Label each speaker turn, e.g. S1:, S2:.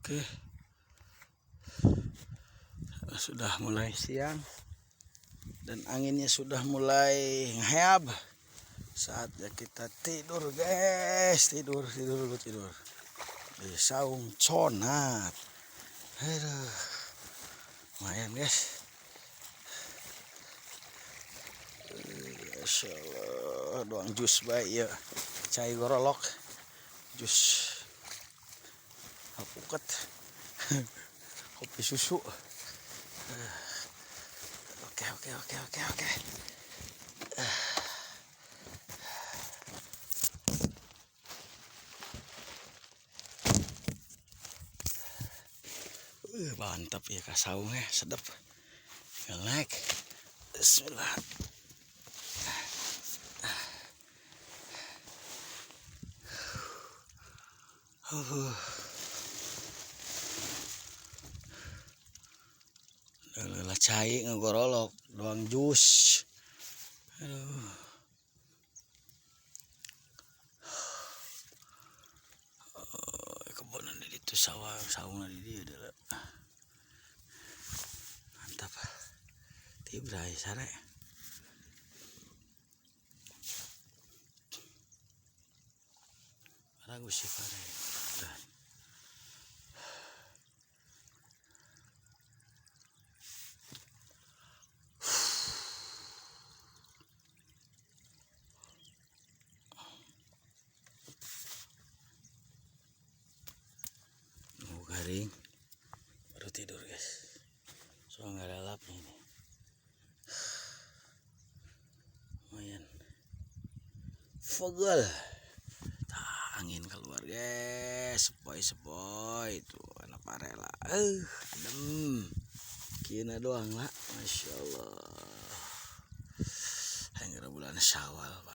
S1: Oke, sudah mulai siang dan anginnya sudah mulai ngeheab. Saatnya kita tidur guys, tidur tidur dulu, tidur di saung conat. Aduh, lumayan guys. Masya Allah, doang jus baik ya, cai gorolok, jus alpukat, kopi susu. Oke. Mantap ya kasaungnya, sedap. Tinggal naik. Bismillah. Lelah cai ngegorolok doang jus. Aduh. Kebonan di itu sawah, saung di dia adalah. Mantap. Tibrai sare. Ragu sih pare. Udah. Nunggu garing baru tidur guys, soalnya nggak ada lapnya ini. Lumayan fogel, angin keluar guys, sepoi-sepoi itu anak parela, adem kina doang lah, masya Allah. Hanya bulan Syawal.